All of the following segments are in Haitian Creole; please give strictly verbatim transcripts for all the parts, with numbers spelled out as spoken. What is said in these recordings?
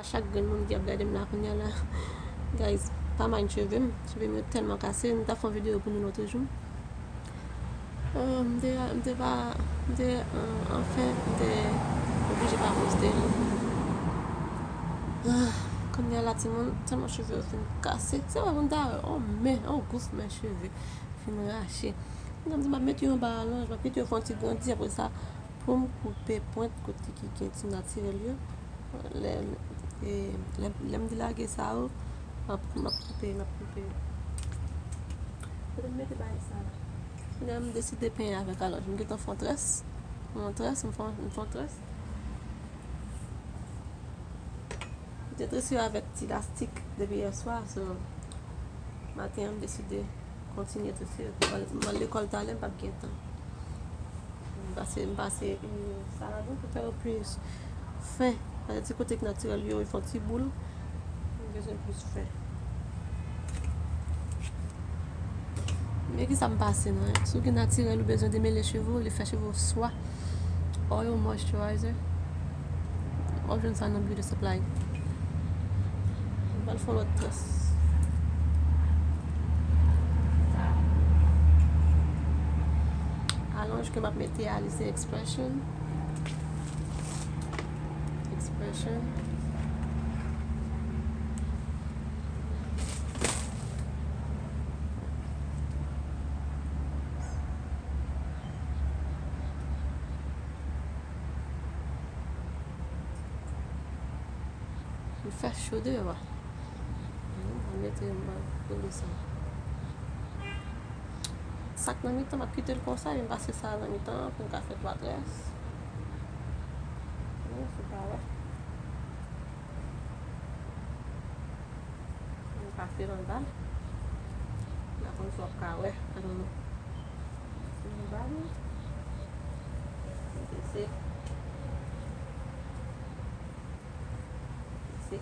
Chak grenn moun ki ap gade m la kounye a la, guys, pa mind cheve m. Cheve m yo tèlman kase. M ta fè yon videyo pou nou lòt jou. Ah, m te, m te pa, m te, ah, anfen, m te oblije pa poste l. Ah, kounye a la, timoun, tèlman cheve yo fin kase. Se pa pou m ta wè, oh, men, oh, gouf, men cheve fin rache. Kounye a m di, m ap mete yo anba alonj, m ap kite yo fè yon ti grandi, apre sa, pou m koupe pwent kote ki gen ti natirèl yo. Lè, e, lè, lè m dilage sa yo, m ap, m ap koupe, m ap koupe. Kote m mete bagay sa la? Lè m deside penyen avèk alonj, m gentan fè yon très. M fè yon très, m fè yon, m fè yon très. M te trese yo avèk ti lastik depi yèswa, so, maten an m deside kontinye trese yo. M al, m al lekòl talè, m p ap gen tan. M pase, m pase, e, sa ladan pou fè yo plis fen. Paske ti kote k natirèl yo, yo fè yon ti boul. Yo bezwen plis fen. Men ki sa m pase non, si w gen natirèl, ou bezwen demele cheve w, li fè cheve w swa. Oil moisturizer. W ap jwenn sa nan beauty supply. M pral fè yon lòt très. Alonj ke m ap mete a, li se Expression. Expression. Li fè cho deyò a. Mwen mete, mwen kole sa. Sa k nan mitan, m ap kite l konsa, epi m pase sa nan mitan an pou m ka fè twa très. Wi, se pa wè. M pase l anba l. M pa konn si w ap ka wè. I don't know. Pase l anba l. Mete se. Mete se.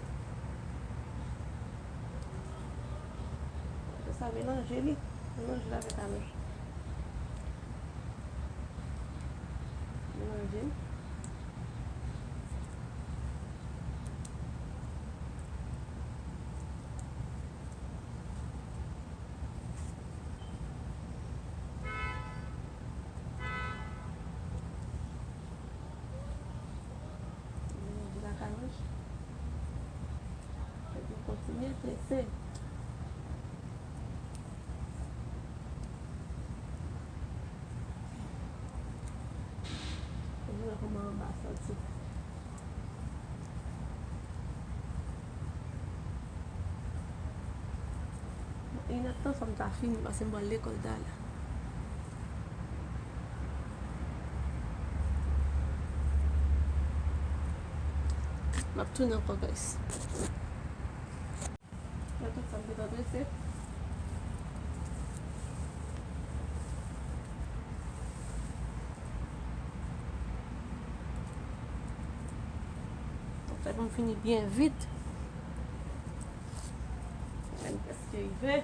Apre sa, melanje li. Melanje l avèk alonj. Melanje l. Melanje l ak alonj. Epi kontinye trese. Vwala kòman anba a soti. Bon, inèdtan fò m ta fini, paske m pral lekòl talè. M ap tounen ankò, guys. Gade tout sa m gentan trese. Fè pou m fini byen vit. Mwen prèske rive.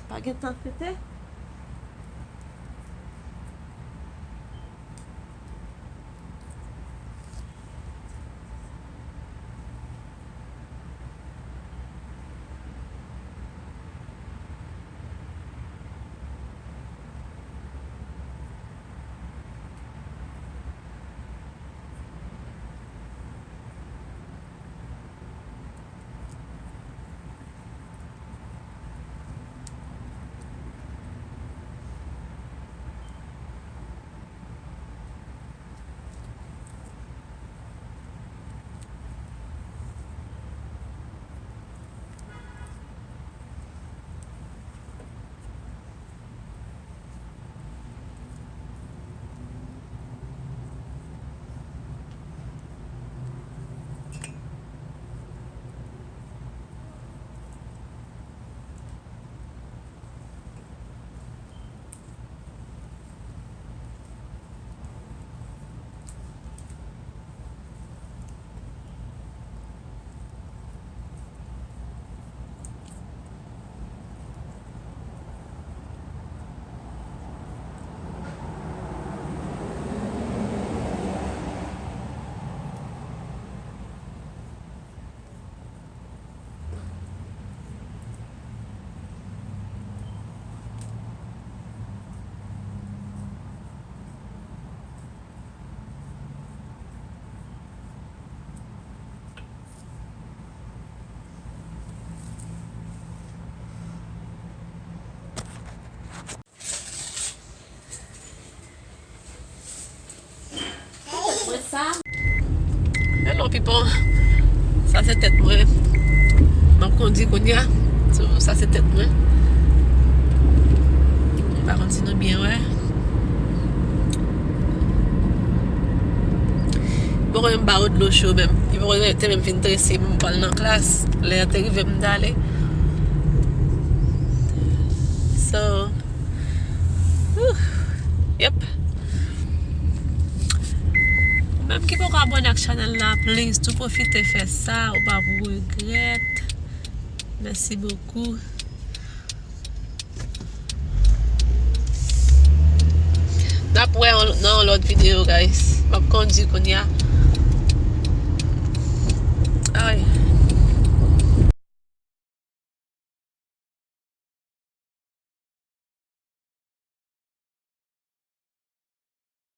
Pa gen tan fete. Pipon, sa se tèt mwen. M ap kondi kounye a. So, sa se tèt mwen. M pa konn si nou byen wè. Bon, mwen m ba yo dlo cho menm. Li poko te menm fin trese m pral nan klas. Lè a te rive m t ale. So, whew, yep. Ou menm ki poko abòne ak chanèl la, please, tou pwofite fè sa, ou p ap regrèt. Mèsi bokou. N ap wè nan yon lòt videyo, guys. M ap kondi kounye a.